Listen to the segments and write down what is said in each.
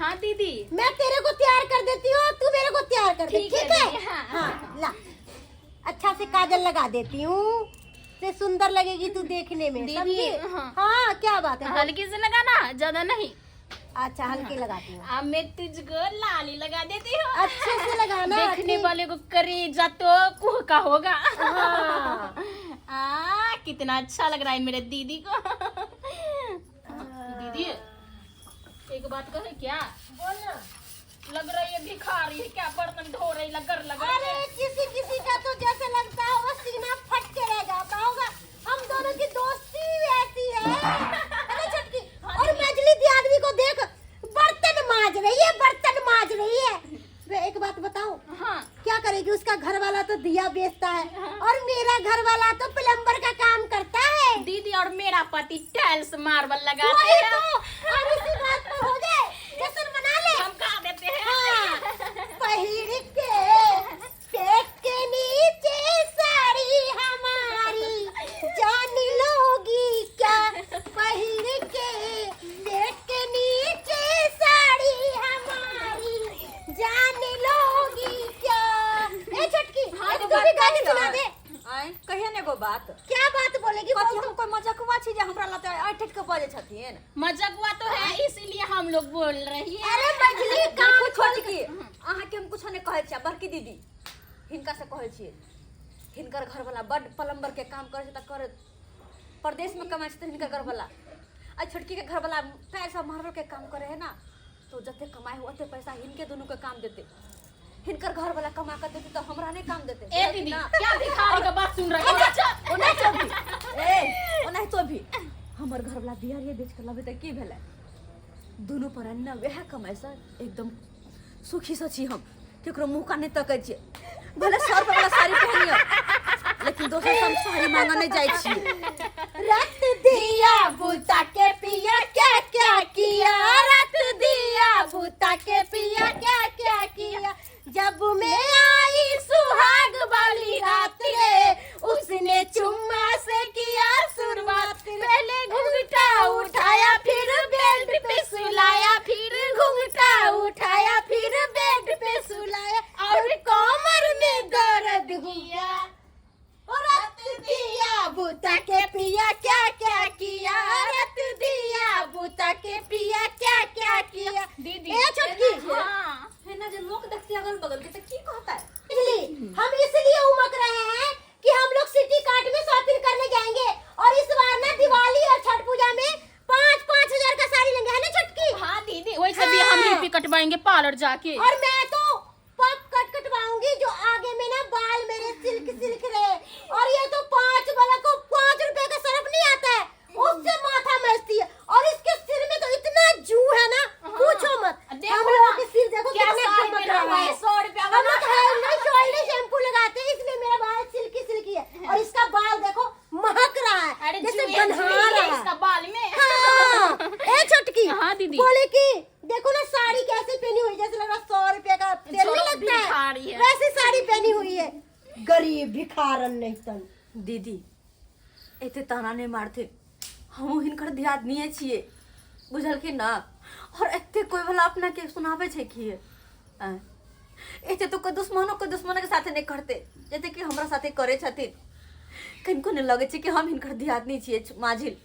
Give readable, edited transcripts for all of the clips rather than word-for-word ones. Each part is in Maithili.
हाँ दीदी। मैं तेरे को तैयार कर देती हूँ, तू मेरे को तैयार कर दे। ठीक है ठीक है? दीदी, हाँ। हाँ ला, अच्छा से काजल लगा देती हूँ, से सुंदर लगेगी तू देखने में। दीदी, समझी? हाँ। हाँ क्या बात है। हल्की से लगाना, ज्यादा नहीं। अच्छा हल्की लगाती हूँ। अब मैं तुझको लाली लगा देती हूँ। अच्छे से लगाना। देखने ठीक। वाले को करेजा तो कुह का होगा। हाँ। आ कितना अच्छा लग रहा है मेरे दीदी को। दीदी एक बात कहे क्या? बोल ना। लग रही है भिखारी है क्या, बर्तन धो रही लगर लग रही अरे है। किसी किसी का तो जैसे लगता है वो सीना फट के रह जाता होगा। हम दोनों की दोस्ती ऐसी है। अरे छटकी, और मजली दी आदमी को देख, बर्तन माज रही है, बर्तन माज रही है। वे एक बात बताऊं? हाँ। क्या करेगी, उसका घर वाला तो दिया बेचता है और मेरा घर वाला तो प्लम्बर का काम करता है। दीदी और मेरा पति टाइल्स मार्बल लगाते वही हैं। तो, और इसी बात पर हो जाए जश्न मना ले। हम खा देते हैं। हाँ, पहिर के पेट के नीचे साड़ी हमारी जान लोगी क्या, पहिर के पेट के नीचे साड़ी हमारी जान लोगी क्या। ए छटकी, हाँ, एक तो तू भी बात गा के कही ना। सुना दे। आँय, कहिए ने एगो बात। क्या बात बोलेगी? कथी बोल हम तू। कोई मजकवा छी जे हमरा लते ऐठ के बजै छथिन? मजकवा तो है, इसीलिए हम लोग बोल रही है। अरे मजली काम देखू छोटकी, अहाँके हम कुछो नहि कहै छी। बड़की दीदी हिनका से कहै छियै, हिनकर घरवाला बड प्लम्बर के काम करै छै तऽ कर परदेश में कमाइ छै तऽ हिनकर घरवाला आ छोटकी के घरवाला टाइल्स सब मार्बल के काम करे है ना, तो जते कमाइ हो ओते पैसा हिनके दुनू के काम देते। हिनकर घरवाला कमा के देते तऽ हमरा नहि काम देते। ए दीदी क्या भिखारी का बात सुन रही हो? अच्छा ओना तो भी, ए ओना तो भी हमर घरवाला बिहारिये बेच के लबे तऽ की भेलै, दुनू प्राणी ने वएह कमाइ से एकदम सुखी से छी हम, केकरो मुँह का नहि तकै छियै। भले 100 रुपया वाला साड़ी पहनियो, लेकिन दोसर से हम साड़ी मांगऽ नहि जाइ छियै। रत दिया बुता के पिया क्या क्या किया, रत दिया बुता के पिया क्या क्या किया, जब मैं आई सुहाग वाली रात रे, उसने चुम्मा से किया शुरुआत। पहले घूंघटा उठाया फिर बेड पे सुलाया, फिर घूंघटा उठाया फिर बेड पे सुलाया, और कमर में दर्द हुआ। रत दिया बुता के पिया क्या क्या किया, रत दिया बुता के पिया क्या क्या किया। दीदी ए छोटकी, हाँ। है ना, जे लोग देखते अगल बगल के तऽ की कहता है? इसलिए हम इसलिए उमक रहे हैं कि हम लोग सिटी कार्ट में शॉपिंग करने जाएंगे और इस बार ना दिवाली और छठ पूजा में 5-5 हजार का साड़ी लेंगे, है ना छटकी? हाँ दीदी, वैसे भी हम हाँ। हिप्पी कटवाएंगे पार्लर जाके। और मैं तो पप कट कटवाऊंगी जो आगे में ना बाल मेरे सिल्क सिल्क रहे। और ये तो 5 वाला को 5 रुपए का सर्फ नहीं आता है, उससे माथा मचती है। और इसके सिर में तो इतना जू है ना, पूछो मत। देखो हम लोगों ना, के सिर देखो क्या कितना साड़ी चमक पहना रहा हुआ है, है। 100 रुपया हम वाला। लोग हेड एंड शोल्डर शैम्पू लगाते हैं, इसलिए मेरा बाल सिल्की सिल्की है। और इसका बाल देखो महक रहा है, अरे जैसे जुए, गन्हा जुए है रहा है इसका बाल में। हाँ। ए छोटकी, हाँ दीदी। बोले कि देखो ना साड़ी कैसे पहनी हुई, जैसे लग रहा 100 रुपए का तेल नहीं जो लगता है, भिखारी है। वैसे साड़ी पहनी हुई है, गरीब भिखारन नहीं तन। दीदी एते ताना नहि मारथिन, हमहूँ हिनकर दियादनिए छियै, बुझलखिन ना? और एते कोई वाला अपना के सुनाबै छै कि आँय, एते तो कोई दुश्मनो कोई दुश्मन के साथे नहि करतै जते कि हमरा साथे करै छथिन। कनिको नहि लगै छै कि हम हिनकर दियादनी छियै माझिल।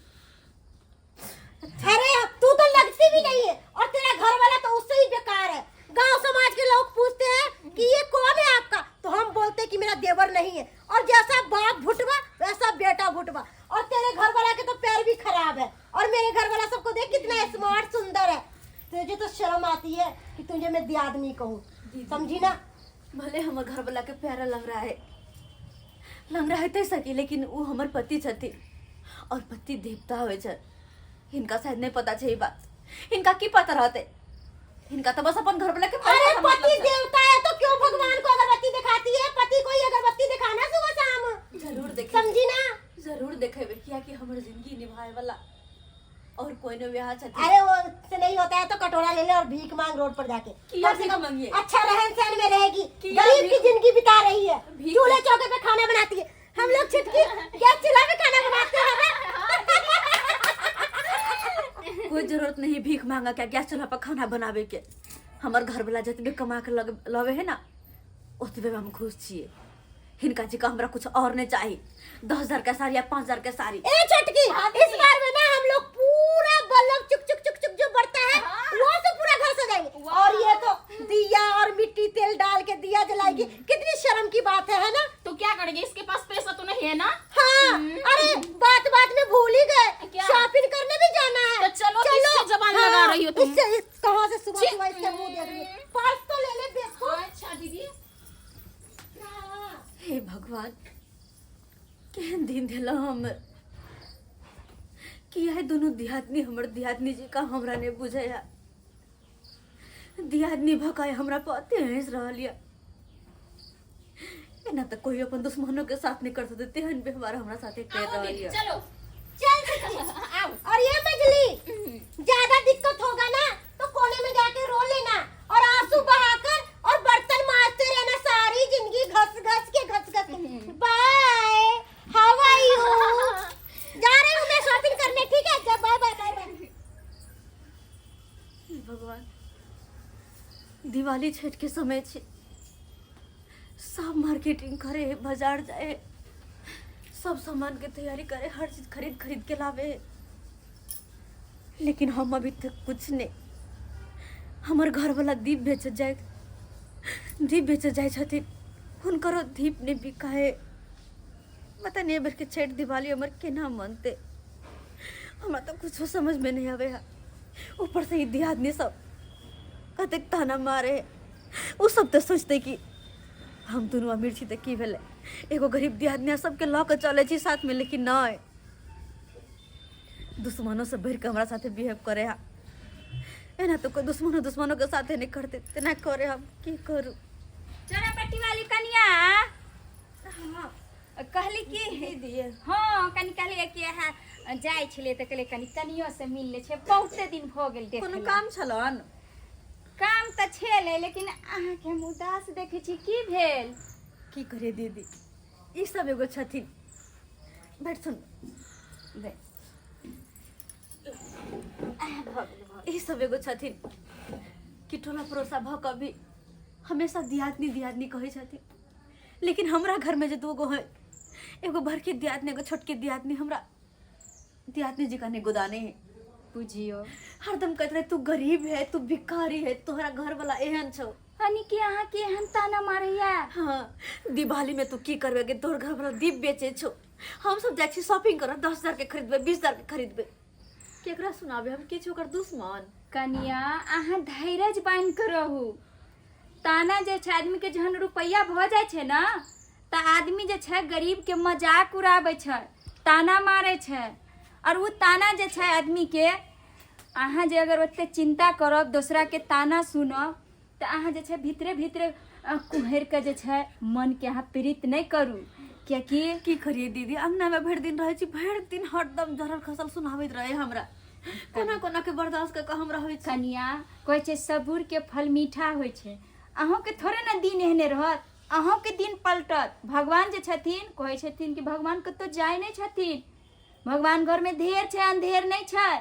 अरे तू तो लगती भी नहीं है और तेरा घर वाला तो उससे ही बेकार है। गांव समाज के लोग पूछते हैं कि ये कौन है आपका, तो हम बोलते हैं कि मेरा देवर नहीं है। और जैसा बाप भुटवा वैसा बेटा भुटवा। और तेरे घर वाला के तो पैर भी खराब है और मेरे घर वाला सबको देख कितना स्मार्ट सुंदर है। तुझे तो शर्म आती है कि तुझे मैं दियादनी कहूँ, समझी ना? भले हमर घर वाला के प्यारा लग रहा है, लग रहा है तो सकी, लेकिन वो हमर पति छथिन और पति देवता होइ छै। हिनका शायद नहीं पता छै ई बात, हिनका की पता रहते? हिनका तो बस अपन घर वाला के अरे पैसा पति मतलब छै। देवता है तो क्यों भगवान को अगरबत्ती दिखाती है? पति को ही अगरबत्ती दिखाना सुबह शाम। जरूर देखे, समझी ना? जरूर देखेबे, कियाकि हमर जिंदगी निभाए वाला और कोई न ब्याह छथिन। अरे वो से नहीं होता है तो कटोरा ले ले और भीख मांग रोड पर जाके। किया कम से भीख कम मांगिए? अच्छा रहन सहन में रहेगी, किया गरीब की भीख- जिंदगी बिता रही है, भीख- चूल्हे चौके पे खाना बनाती है। हम लोग छुटकी गैस चूल्हा पे खाना बनाते हैं ना। कोई जरूरत नहीं भीख मांगा के गैस चूल्हा पर खाना बनावे के। हमर घर वाला जतबे कमा के लवे है ना ओतबे में हम खुश छिए। हिनका जी का हमरा कुछ और नहीं चाहिए, 10,000 के साड़ी या 5,000 के साड़ी। ए चटकी, इस बार में ना हम लोग पूरा बल्ब चुक चुक चुक चुक जो बढ़ता है वो से पूरा घर सजाएंगे। और ये तो दिया और मिट्टी तेल डाल के दिया जलाएगी, कितनी शर्म की बात है ना? तो क्या करेंगे, इसके पास पैसा तो नहीं है ना। हाँ, अरे बात बात में भूल ही गए, क्या? शॉपिंग करने भी जाना है। तो चलो, किससे जबान लगा रही हो तुम? इससे कहाँ से सुबह सुबह इसके मुंह देख रही हो? पर्स तो ले ले बेवकूफ। अच्छा दीदी। हाँ। हे भगवान, केहन दिन दिला हम कि यह दुनू दियादनी हमर दियादनी जी का हमरा ने बुझाया। दियादनी भकाय हमरा पर अते हंस रहल या। एना तो कोई अपन दुश्मनों के साथ नहीं कर सकते, तेहन व्यवहार हमरा साथे कर आओ रहल दीदी, या। चलो चल आओ। और ये मजली ज्यादा दिक्कत होगा ना तो कोने में जाके रो लेना और आंसू बहाकर और बर्तन माजते रहना सारी जिंदगी, घस घस के घस घस के। बाय, how are you? जा रही हूँ मैं शॉपिंग करने, ठीक है? जा, बाय बाय बाय बाय। हे भगवान, दिवाली छठ के समय छे, सब मार्केटिंग करे, बाजार जाए, सब सामान के तैयारी करे, हर चीज खरीद खरीद के लावे, लेकिन हम अभी तक कुछ नहीं। हमर घर वाला दीप बेच जाए, दीप बेच जाए छथिन, हुनकरो दीप नहीं बिकाए। पता नहीं एबेर के छठ दिवाली हमर केना मनते, हमरा तो कुछो समझ में नहीं आवे है। ऊपर से ई दियादनी सब कतेक ताना मारे है। उ सब तो सोचते कि हम दुनू अमीर छी तऽ की भेलै, एगो गरीब दियादनी सबके लऽ के चलै छी साथ में, लेकिन नहीं, दुश्मनों से बढ़ि के हमरा साथे बिहेव करे है। एना तो कोई दुश्मनो दुश्मनो के साथे नहीं करते, तेना करे, हम की करू? चोरा पट्टी वाली कनिया कहली कि दीदी हाँ, कनी कहलियै कि अहाँ जाइ छलियै तऽ कहलियै कनी कनियो से मिल लै छै, बहुते दिन भऽ गेल कोनो देखला। काम छलन? काम तऽ छलै, लेकिन अहाँके हम उदास देखै छी, की भेल? की करे दीदी, ई सब एगो छथिन, बैठ सुन, ई सब एगो छथिन कि टोला पड़ोसा भऽ कऽ भी हमेशा दियादनी दियादनी कहै छथिन, लेकिन हमरा घर में जे दूगो है, एगो बड़की दियादनी एगो छोटकी दियादनी, हमरा दियादनी जी का नहीं गोदाने है। बुझियो हरदम कहते रहे तू गरीब है, तू भिखारी है, तोहरा घर वाला एहन छौ। यानी कि अहाँ के एहन ताना मारैया? हाँ, दिवाली में तू की करबे गे, तोहर घर वाला दीप बेचे छौ, हम सब जाइ छी शॉपिंग करऽ, 10,000 के खरीदबे, 20,000 के खरीदबे, केकरा सुनाबे हम, की छी ओकर दुश्मन? कनिया अहाँ धैर्य बान्हि कऽ रहू। ताना जे छै आदमी के जहन रुपैआ भऽ जाइ छै ने तऽ आदमी जे छै गरीब के मजाक उड़ाबै छै, ताना मारै छै, और ओ ताना जे छै आदमी के, अहाँ जे अगर ओते चिंता करब, दोसरा के ताना सुनब, तऽ अहाँ जे छै भीतरे भीतरे कुहरि के जे छै मन के अहाँ पीड़ित नहि करू, कियाकि की करिए दीदी, अंगना में भरि दिन रहै छी, भरि दिन हरदम जरल खसल सुनाबैत रहे हमरा, कोना कोना के बर्दाश्त कऽ कऽ हम रहै छी। कनिया कहै छै सबूर के फल मीठा होइ छै, अहूँके थोड़े ने दिन एहने रहत, अहूँके दिन पलटत। भगवान जे छथिन कहै छथिन कि भगवान कतौ जाइ नहि छथिन, भगवान घरमे ढेर छै, अन्धेर नहि छै।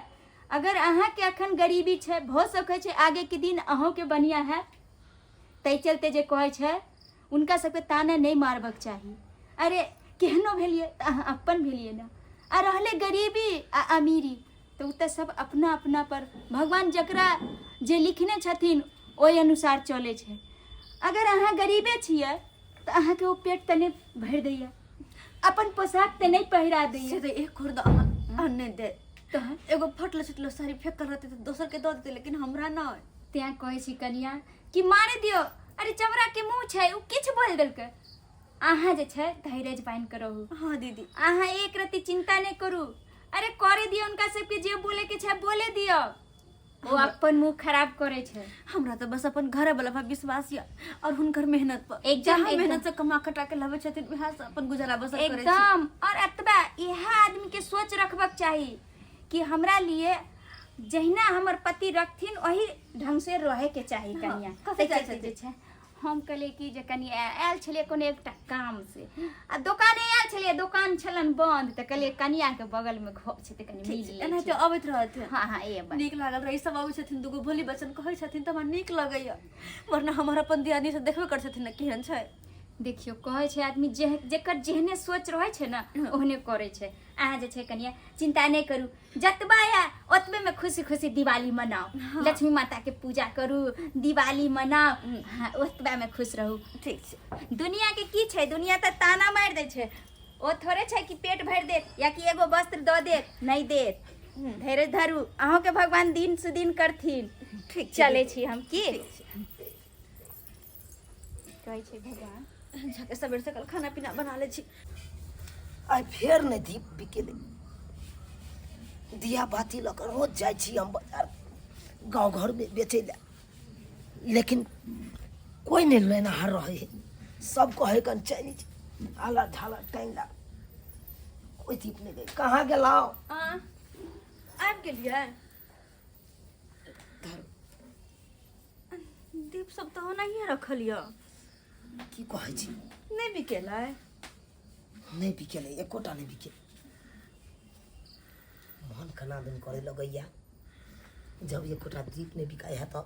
अगर अहाँके अखन गरीबी छै, भऽ सकै छै आगेके दिन अहूँके बढ़िआँ हैत। ताहि चलते जे कहै छै हुनका सबके ताना नहि मारबक चाही। अरे केहनो भेलियै तऽ अहाँ अपन भेलियै ने, आ रहलै गरीबी आ अमीरी तऽ ओ तऽ सब अपना अपना पर भगवान जकरा जे लिखने छथिन ओहि अनुसार चलै छै। अगर अहाँ गरीबे छियै तऽ अहाँके ओ पेट तऽ नहि भरि दैया, अपन पोशाक तऽ नहि पहिरा दैया। से तऽ एक खुर्द अहाँ अन्न दे, तहन एगो फटलो छुटलो साड़ी फेकल रहतै तऽ दोसर के दऽ देतै, लेकिन हमरा नहि। तें कहै छी कनिया कि मारे दियौ, अरे चमड़ा के मुँह छै, ओ किछु बोलि देलकै, अहाँ जे छै धैर्य बान्हि कऽ रहू। हाँ दीदी, अहाँ एक रत्ती चिंता नहि करू, अरे करे दियौ हुनका सबके जे बोले के छै बोले दियौ, ओ अपन मुँह खराब करै छै। हमरा तऽ बस अपन घर वाला पर विश्वास यऽ और हुनकर मेहनत पर, एकदम, जहाँ एकदम। मेहनत से कमा खटा के लाबै छथिन वएह से अपन गुजारा बसर करै छी। एकदम, और एतबा इएह आदमी के सोच रखबाक चाही कि हमरा लिए जहिना हमर पति रखथिन ओही ढंग से रहे के चाही। हाँ, कनिया कतऽ जाइ जे छथिन? छै हम कहलियै कि जे कनि आयल छलियै कोनो एकटा काम से आ दोकाने आयल छलियै, दोकान छलन बंद, तऽ कहलियै कनियाके बगलमे घर छै तऽ कनि मिल लै एनाहिते छी। अबैत रहथिन। हँ हँ, एबै। नीक लागल रहै। ई सब अबै छथिन, दूगो बोली बचन कहै छथिन तऽ हमरा नीक लगैया, वरना हमर अपन दियादनी सब देखबे करै छथिन ने केहन छै। देखियौ, कहै छै आदमी जे जेकर जेहने सोच रहै छै ने ओहने करै छै। अहाँ जे छै कनिया चिंता नहि करू, जतबा यऽ ओतबे में खुशी खुशी दिवाली मनाओ। हाँ। लक्ष्मी माता के पूजा करू, दिवाली मनाओ। हाँ, ओतबा में खुश रहू। ठीक छै। दुनिया के की छै, दुनिया तऽ ताना मारि दै छै। ओ थोड़े छै कि पेट भरि देत या कि एगो वस्त्र दऽ देत, नहि देत। धैर्य धरू, अहूँके भगवान दिन सुदिन करथिन। ठीक छै। चलै छी हम। की कहै छै भगवान? जाके सबेर सकाल खाना पीना बना लै छी। आइ फेर नहि दीप बिकेलै। दिया बाती लऽ कऽ रोज जाइ छी हम बाजार गाँव घरमे बेचै लए, लेकिन कोइ नहि लेनहार रहै है। सब कहै कन चाइनीज आला झाला टाइम ला, कोइ दीप नहि दै। कहाँ गेलहुँ? आ आबि गेलियै? धर। दीप सब तऽ ओनाहिए रखल यऽ। की कहै छी? नहि बिकेलै? नहि बिकेलै, एकोटा नहि बिकेलै। मन केना दिन करे लगैया जब एकोटा दीप नहि बिकाइ है तऽ।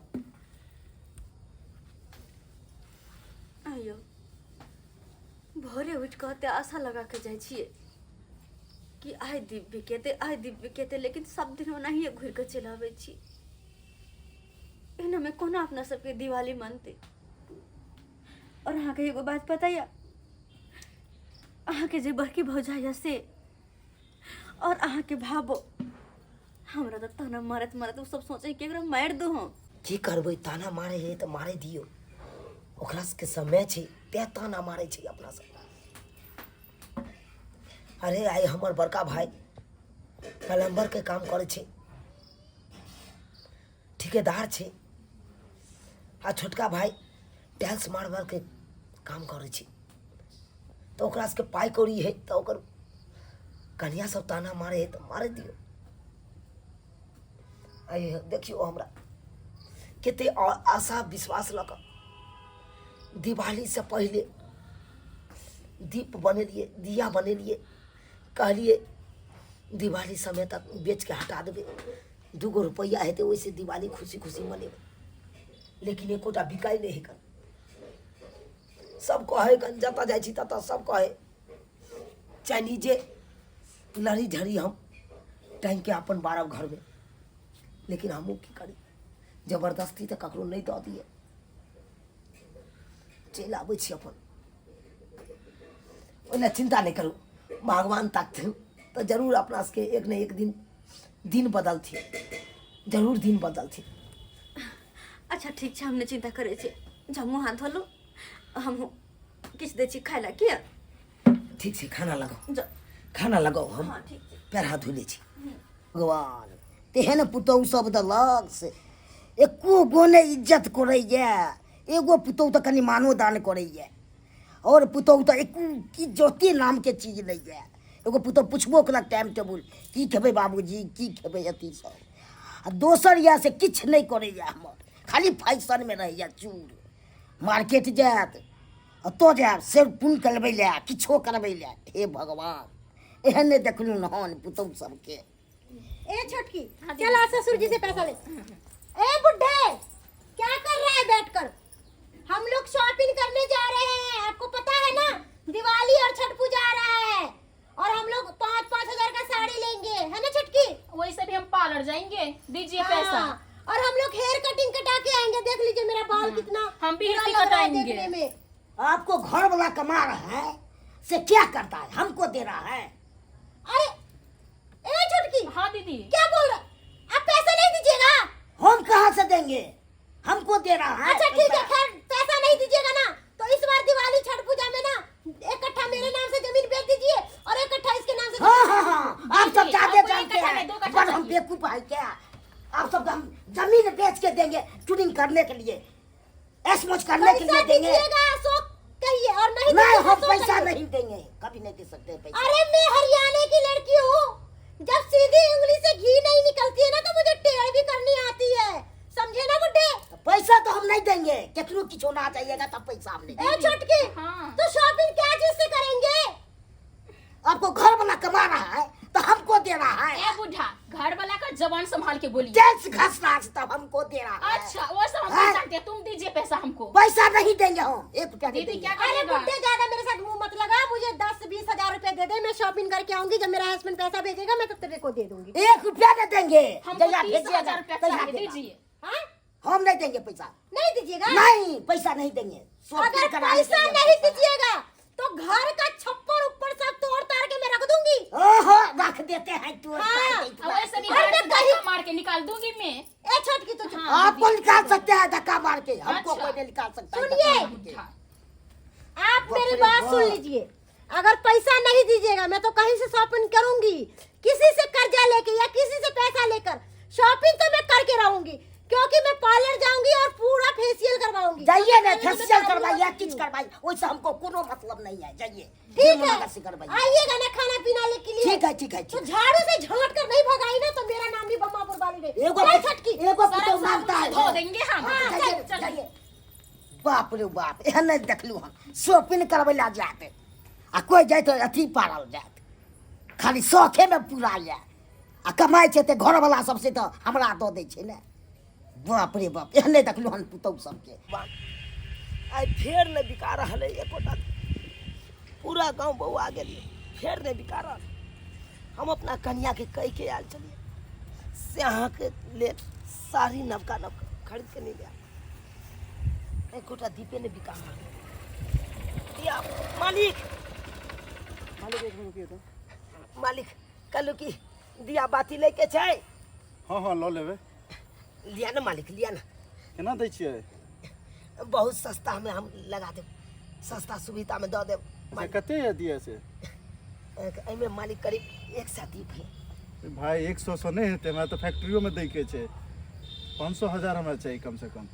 आइयो भोरे उठि कऽ ओते आशा लगा कऽ जाइ छियै कि आइ दीप बिकेतै, आइ दीप बिकेतै, लेकिन सब दिन ओनाहिए घुरि कऽ चलि अबै छी। एनामे कोना अपना सबके दिवाली मनतै? आओर अहाँके एगो बात पता यऽ? अहाँके जे बड़की भौजाइ यऽ से आओर अहाँके भाबो हमरा तऽ ताना मारैत मारैत ओ सब सोचै कि एकरा मारि दू हम। की करबै, ताना मारै है तऽ मारै दियौ। ओकरा सबके समय छै तें ताना मारै छै अपना सब। अरे आइ हमर बड़का भाय प्लम्बरके काम करै छै, ठिकेदार छै, आ छोटका भाय टाइल्स मार्बलके काम करै छै, तऽ ओकरा सबके पाइ कौड़ी हइ तऽ ओकर कनिया सब ताना मारै हइ तऽ मारै दियौ। आइ देखियौ हमरा कते आशा विश्वास लऽ कऽ दिवालीसँ पहिले दीप बनेलियै, दिया बनेलियै, कहलियै दिवाली समय तक बेचके हटा देबै, दूगो रुपैआ हेतै ओहिसँ दिवाली खुशी खुशी मनेबै। लेकिन एकोटा बिकाइ नहि हइ कन। सब कहै कन, जतऽ जाइ छी ततऽ सब कहै चाइनीजे लड़ी झड़ी हम टाँगिके अपन बारब घरमे। लेकिन हमहूँ की करी, जबरदस्ती तऽ ककरो नहि दऽ दियै। चलि आबै छी अपन। ओहि लए चिन्ता नहि करू, भगवान ताकथिन तऽ जरूर अपना सबके एक ने एक दिन दिन बदलथिन, जरूर दिन बदलथिन। अच्छा ठीक छै, हम नहि चिन्ता करै छी। जाउ मुँह हाथ धोलू, हमहूँ किछु दै छी खाय लए। किया? ठीक छै, खाना लगाउ। जाउ। खाना लगाउ, हम हँ ठीक छै। पैर हाथ धो लै छी। भगवान तेहन पुतहु सब देलक से एको गो नहि इज्जत करैए। एगो पुतहु तऽ कनि मानो दान करैए, आओर पुतहु तऽ एको इज्जते नामके चीज नहि यए। एगो पुतहु पुछबो केलक टाइम टेबुल, की खेबै बाबूजी, की खेबै, अथी सब, आ दोसर यए से किछु नहि करैए हमर, खाली फैशनमे रहैए चूर। मार्केट जायत, ओतऽ जायब से पुण्य करबै लए, किछो करबै लए। हे भगवान, एहन नहि देखलहुँ हन पुतहु सबके। ए छोटकी, चल आ ससुर जी से पैसा ले। ए बुढ़े, क्या कर रहा है बैठकर? हम लोग शॉपिंग करने जा रहे हैं, आपको पता है ना दिवाली और छठ पूजा आ रहा है, और हम लोग 5-5 हजार का साड़ी लेंगे, है ना छोटकी? वैसे भी हम पार्लर जाएंगे, दीजिए पैसा। हाँ, और हम लोग हेयर कटिंग कटा के आएंगे। देख लीजिए मेरा बाल कितना हम भी बुरा हेयर लग रहा है कटाएंगे। देखने में। आपको घर वाला कमा रहा है से क्या करता है, हमको दे रहा है? अरे ए छोटकी। हाँ दीदी। क्या बोल रहा? आप पैसा नहीं दीजिएगा? हम कहाँ से देंगे, हमको दे रहा है। अच्छा ठीक है। पैसा। खैर पैसा नहीं दीजिएगा ना तो इस बार दिवाली छठ पूजा में ना एक कट्ठा मेरे नाम से जमीन बेच दीजिए और एक कट्ठा इसके नाम से। हाँ हाँ हाँ, आप सब दीदी, ज्यादा आपको एक जानते कट्ठा हैं। नहीं, दो कट्ठा पर हम चाहिए। बेवकूफ है क्या? आप सब हम जमीन बेच के देंगे टूरिंग करने के लिए, ऐश मौज करने के पैसा लिए देंगे। दीजिएगा सो कहिए और नहीं नहीं, दीजिएगा हम सो पैसा कहिए। नहीं देंगे, कभी नहीं दे सकते पैसा। अरे मैं हरियाणा की लड़की हूँ, जब सीधी उंगली से घी नहीं निकलती है ना तो मुझे टेढ़ भी करनी आती है, समझे ना बुड्ढे? पैसा तो हम नहीं देंगे, केकरो किछो ना चाहिएगा तब पैसा हम नहीं ए देंगे। छोटकी, हाँ। तो शॉपिंग क्या चीज से करेंगे? आपको घर वाला कमा रहा है तो हमको दे रहा है। ए बुढ़ा, घर वाला का जबान संभाल के बोलिए। टैक्स घस रहा है तब हमको दे रहा है। अच्छा वो सब हम हाँ। नहीं जानते, तुम दीजिए पैसा हमको। पैसा नहीं देंगे हम, एक रुपया नहीं दीदी देंगे। क्या अरे करेगा? बुड्ढे ज्यादा मेरे साथ मुंह मत लगा, मुझे 10-20 हजार रुपए दे दे, मैं शॉपिंग करके आऊंगी, जब मेरा हस्बैंड पैसा भेजेगा मैं तब तेरे को दे दूंगी। एक रुपया नहीं देंगे। हमको जहिया तीस भेजिएगा, हजार रुपया तहिया चाहिए, देगा। दीजिए। हाँ? हम नहीं देंगे पैसा। नहीं दीजिएगा? नहीं, पैसा नहीं देंगे। शॉपिंग अगर कराने के पैसा लिए नहीं पैसा। दीजिएगा तो घर का छप्पर ऊपर सब तोड़ ताड़ के मैं रख दूंगी। ओहो, रख देते हैं तोड़ हाँ। ताड़ के। अब ऐसे नहीं, और मैं धक्का कहीं- मार के निकाल दूंगी मैं। ए छोटकी तो चुप। हाँ, आपको निकाल सकते हैं धक्का मार के, हमको अच्छा। कोई नहीं निकाल सकता है सुनिए। धक्का मार के। बुढ़ा। आप बाप मेरी रे बात सुन बाप। लीजिए, अगर पैसा नहीं दीजिएगा मैं तो कहीं से शॉपिंग करूंगी, किसी से कर्जा लेके या किसी से पैसा लेकर शॉपिंग तो मैं करके रहूंगी, क्योंकि मैं पार्लर जाऊंगी और पूरा फेशियल करवाऊंगी। जाइए ना, क्योंकि मैं फेशियल पार्लर करवाइए, हो किच चुकी हूँ। करवाइए, वैसे हमको कोनो मतलब नहीं है, जाइए। ठीक जो मन है, से करवाइए। आइएगा ना खाना पीना ले के लिए। ठीक है, ठीक है, तो ठीक। झाड़ू से झांट कर नहीं भगाई ना तो मेरा नाम भी बम्मापुर वाली नहीं। एगो चल छटकी। एगो सरफ पुतहु साबुन मांगता से है। धो देंगे हम। हाँ, चल, जाइए, चल। जाइए। बाप रे बाप, एहन नहि देखलहुँ हम, शॉपिंग करबै लए जायत आ कोइ जायत अथी पारल जायत, खाली शौखेमे पूरा यऽ आ कमाइ छै तऽ घरवला सबसे तऽ हमरा दऽ दै छै ने। बाप रे बाप, एहन नहि देखलहुँ हन पुतहु सबके। आइ फेर नहि बिका रहल है एकोटा, पूरा गाँव बौआ गेलियै, फेर नहि बिका रहल। हम अपना कनियाके कहि के आयल छलियै से अहाँके लेल साड़ी नवका नवका खरीद के नहि लायब, एकोटा दीपे नहि बिका रहल। या मालिक, मालिक, एक मिनट रुकिए तो। मालिक, कहलहुँ कि दिया बाती लैके छै। हँ, लऽ लेबै। लिया ने मालिक, लिया ने। केना दै छियै? बहुत सस्तामे हम लगा देब, सस्ता सुविधामे दऽ देब। अच्छा, कते यऽ दिया से? एहिमे मालिक करीब 100 दीप है। भाई, 100 से नहि हेतै, हमरा तऽ फैक्ट्रियोमे दैके छै। 500 हजार हमरा चाही कमसँ कम।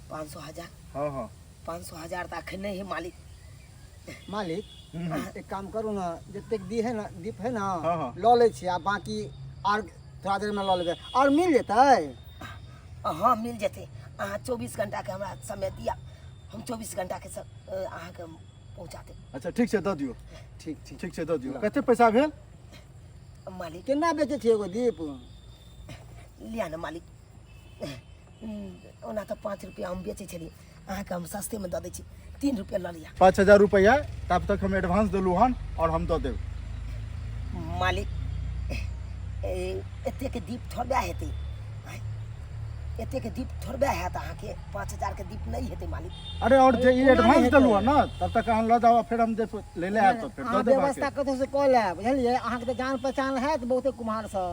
500 हजार? हँ। 500 हजार तऽ अखन नहि है मालिक। मालिक, एक काम करू ने, जतेक दी है ना दीप है ना, हँ। लऽ लै छी आ बाकी आर थोड़ा देरमे लऽ लेबै। आओर मिल जेतै? हँ, मिल जेतै। अहाँ 24 घंटाके हमरा समय दिअ, हम 24 घंटाके सब अहाँके पहुँचा देब। अच्छा, ठीक छै, दऽ दियौ। ठीक ठीक। ठीक छै, दऽ दियौ। कते पैसा भेल? मालिक। केना बेचै छियै एगो दीप? लिअ ने मालिक, ओना तऽ 5 रुपया हम बेचै छलियै, अहाँके हम सस्तेमे दऽ दै छी, 3 रुपया लऽ लिअ। 5000 रुपैआ तब तक हम एडवांस देलहुँ हन आओर हम दऽ देब। मालिक, एतेक दीप थोड़बे हेतै आँय? एतेक दीप थोड़बे हैत अहाँके? 5000के दीप नहि हेतै मालिक। अरे, आओर जे ई कोना एडवांस नहि देलहुँ हेतै? हन ने, तब तक अहाँ लऽ जाउ आ फेर हम जे ले ले आयब तऽ फेर अहाँ दऽ देब व्यवस्था अहाँके। कतहु से कऽ लेब, बुझलियै? अहाँके तऽ जान पहचान हैत बहुते कुम्हारसँ।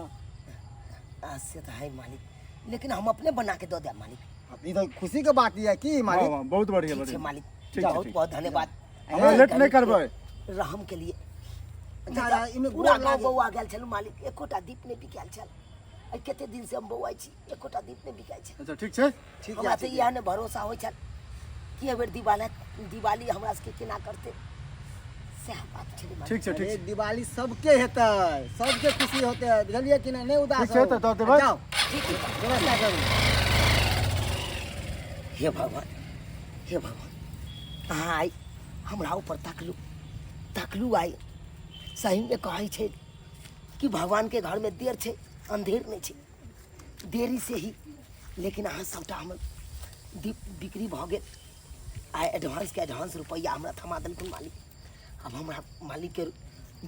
आ, से तऽ है मालिक, लेकिन हम अपने बना के दऽ देब मालिक। ई तऽ खुशीके बात यऽ की मालिक? हँ, बहुत बढ़िया। ठीक छै बढ़िया। मालिक। ठीक छै, बहुत ठीक। बहुत धन्यवाद। हमरा लेट नहि करबै। रहम के लिए। ना, ना, एहिमे पूरा गोर गाँव लागे। बौआ गेल छलहुँ मालिक, एकोटा दीप नहि बिकायल छल। आइ कते दिन से हम बौआइ छी, एकोटा दीप नहि बिकायल छै। अच्छा, ठीक छै। ठीक हमरा यऽ। तऽ इएह नहि भरोसा होइ छल कि एहि बेर दिवाली दिवाली हमरा सबके केना करतै, सएह बात छलै मालिक। ठीक छै, ठीक अरे छै। दिवाली सबके हेतै, सबके खुशी होतै, बुझलियै कि नहि? नहि उदास ठीक छै, होउ। तऽ दऽ देबै। जाउ। ठीक छै। व्यवस्था करू। हे भगवान, हे भगवान, अहाँ आइ हमरा ऊपर तकलू, तकलू। आइ सहीमे कहै छै कि भगवानके घरमे देर छै, अन्धेर नहि छै। देरी से ही लेकिन अहाँ सभटा हमर दीप बिक्री भऽ गेल। आइ एडवांसके एडवांस रुपैआ हमरा थमा देलखुन मालिक। आब हमरा मालिकके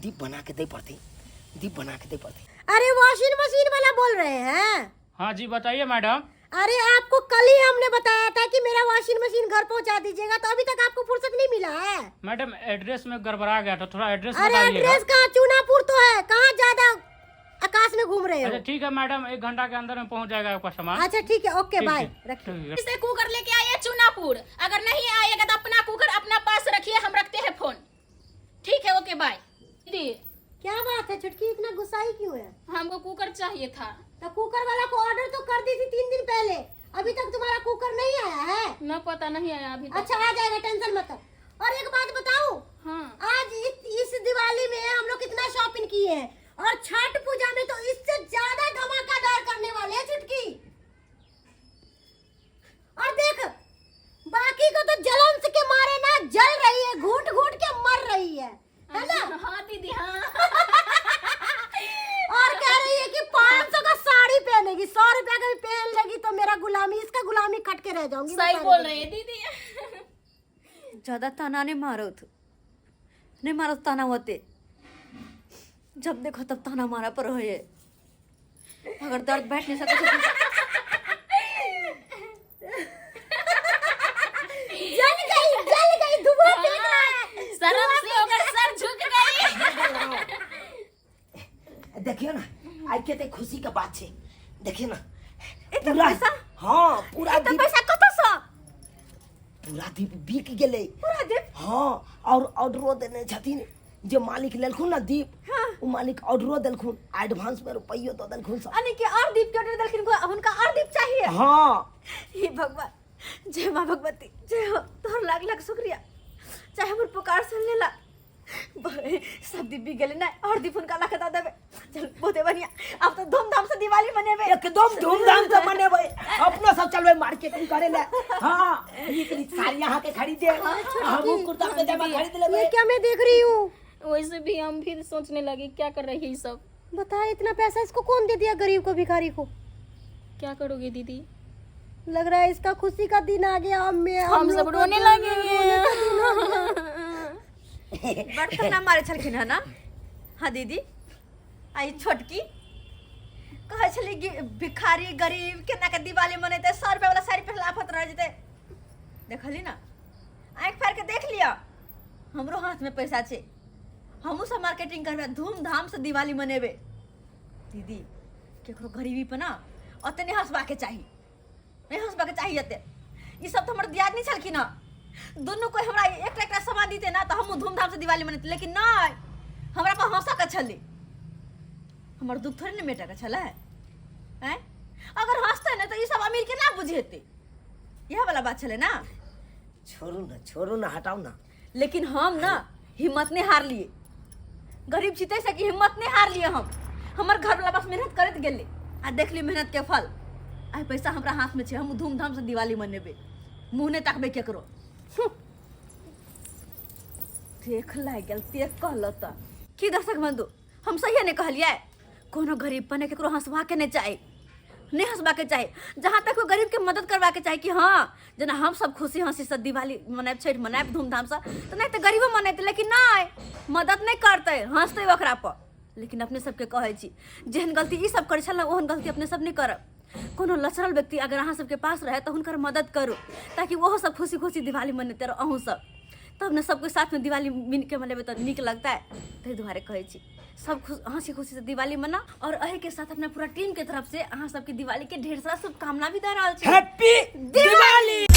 दीप बना के दै पड़तै, दीप बना के दै पड़तै। अरे, वॉशिंग मशीन वाला बोल रहे हैं? हाँ जी, बताइए मैडम। अरे, आपको कल ही हमने बताया था कि मेरा वॉशिंग मशीन घर पहुंचा दीजिएगा, तो अभी तक आपको फुर्सत नहीं मिला है? मैडम, एड्रेस में गड़बड़ा गया था थोड़ा, एड्रेस अरे, बता दीजिएगा। एड्रेस कहाँ? चूनापुर तो है, कहाँ ज्यादा आकाश में घूम रहे हो? अच्छा, ठीक है मैडम, एक घंटा के अंदर में पहुंच जाएगा आपका सामान। अच्छा, ठीक है, ओके। ठीक बाय। है, रखिए। ठीक है। से कुकर लेके आइए चूनापुर। अगर नहीं आएगा तो अपना कुकर अपना पास रखिए, हम रखते हैं फोन। ठीक है, ओके, बाय दीदी। क्या बात है छुटकी, इतना गुस्साई क्यों है? हमको कुकर चाहिए था। तो कुकर वाला को ऑर्डर तो कर दी थी 3 दिन पहले, अभी तक तुम्हारा कुकर नहीं आया है? न, पता नहीं आया अभी तक। अच्छा, आ जाएगा, टेंशन मत। और एक बात बताऊं? हाँ। आज इस दिवाली में हम लोग कितना शॉपिंग किए हैं और छठ पूजा में तो इससे ज्यादा धमाकेदार करने वाले हैं छुटकी। और देख, सही बोल रही है दीदी। ज्यादा ताना नहीं मारो तू, नहीं मारो ताना होते, जब देखो तब ताना मारा पर हो ये। अगर दर्द बैठ नहीं सके तो जल गई, जल गई, धुआं फेंक रहा है। शर्म से होकर सर झुक गई। देखियो ना आइ कते खुशी के बात छै, देखियो ना एते पूरा पैसा? हाँ पूरा एते दीप, पैसा कतऽ सँ? पूरा दीप बिक गेलै। पूरा दीप? हाँ, और ऑर्डरो देने छथिन जे मालिक लेलखुन ना दीप। हाँ। ओ मालिक ऑर्डरो देलखुन, एडवांस में रुपैयो दऽ देलखुन सब। यानी कि और दीप के ऑर्डर देलखिन, हुनका और दीप चाहिए। हाँ। हे भगवान, जय माँ भगवती, जय हो, तोहर लाख लाख शुक्रिया, चाहे हमर पुकार सुन लेला। सब दीप बिक गेलै ना, और दीप हुनका लाके दऽ देबै। चल बहुते बढ़िया, अब तो धूमधाम से दिवाली मनेबै। एकदम धूमधाम से मनेबै, अपनो सब चलबै मार्केटिंग करे ले। हाँ, नीक नीक साड़ी अहाँ के खरीदे, हमहूँ कुर्ता पैजामा खरीद लेबै। ये क्या मैं देख रही हूँ? वैसे भी हम फिर सोचने लगे क्या कर रही है ये सब। बता इतना पैसा इसको कौन दे दिया, गरीब को, भिखारी को? क्या करोगे दीदी? लग रहा है इसका खुशी का दिन आ गया। अब मैं हम लोग सब को रोने तो लगेंगे। रोने का दिन आ गया। बड़ ताना मारे छलखिन है ना? हाँ दीदी, आई छोटकी कहै छली कि भिखारी गरीब केना के दिवाली मनेतै, 100 रुपया वाला साड़ी पहिरला आफत रह जेतै। देखली ना, आँखि फाड़ि के देख लिअ, हमरो हाथ में पैसा छै, हमहूँ सब मार्केटिंग करबै, धूमधाम से दिवाली मनेबै। दीदी केकरो गरीबी पर ना ओते नहि हंसबाके चाही, नहि हंसबाके चाही एते। ई सब तऽ हमर दियादनी छलखिन हँ, दुनू कोइ हमरा एकटा एकटा सामान दिते ना तऽ हमहूँ धूमधाम से दिवाली मनेतै, लेकिन नहि, हमरा पर हंसऽ के छलै, हमर दुख थोड़े ने मेटऽ के छलै। आँय, अगर हंसतै ने तऽ ई सब अमीर केना बुझेतै, इएह वाला बात छलै ना। छोड़ू ना, छोड़ू ना, हटाउ ना। लेकिन हम ना हिम्मत नहीं हारलिए, गरीब छी तैसँ कि हिम्मत नहीं हारलिए हम। हमर घरवला बस मेहनत करैत गेलै आ देखली मेहनत के फल, आइ पैसा हमरा हाथ में छै, हम धूमधाम से दिवाली मनेबै, मुँह नहि ताकबै केकरो। देख लागि गेल ते कहल तऽ की दर्शक बंधु, हम सहिए नहि कहलियै, कोनो गरीब पर ने केकरो हंसबाके नहि चाही, नहि हंसबाके चाही, जहाँ तक हो गरीबके मदद करबाके चाही कि हाँ जेना हम सब खुशी हंसी से दिवाली मनायब, छठि मनायब धूमधामसँ, तऽ नहि तऽ गरीबो मनेतै, लेकिन नहि मदद नहि करतै, हंसतै ओकरा पर। लेकिन अपने सबके कहै छी जेहन गलती ई सब करै छल ने ओहन गलती अपने सब नहि करब। कोनो लचरल व्यक्ति अगर अहाँ सबके पास रहै तऽ हुनकर मदद करू, ताकि ओहो सब खुशी खुशी दिवाली मनेतै रह, अहूँ सब तब ने सबके साथमे दिवाली मिलके मनेबै तऽ नीक लगतै। ताहि दुआरे कहै छी सब खुश हंसी खुशी से दिवाली मना। और एहि के साथ अपना पूरा टीम के तरफ से अहाँ सबके दिवाली के ढेर सारा शुभकामना भी दऽ रहल छी। हैप्पी दिवाली।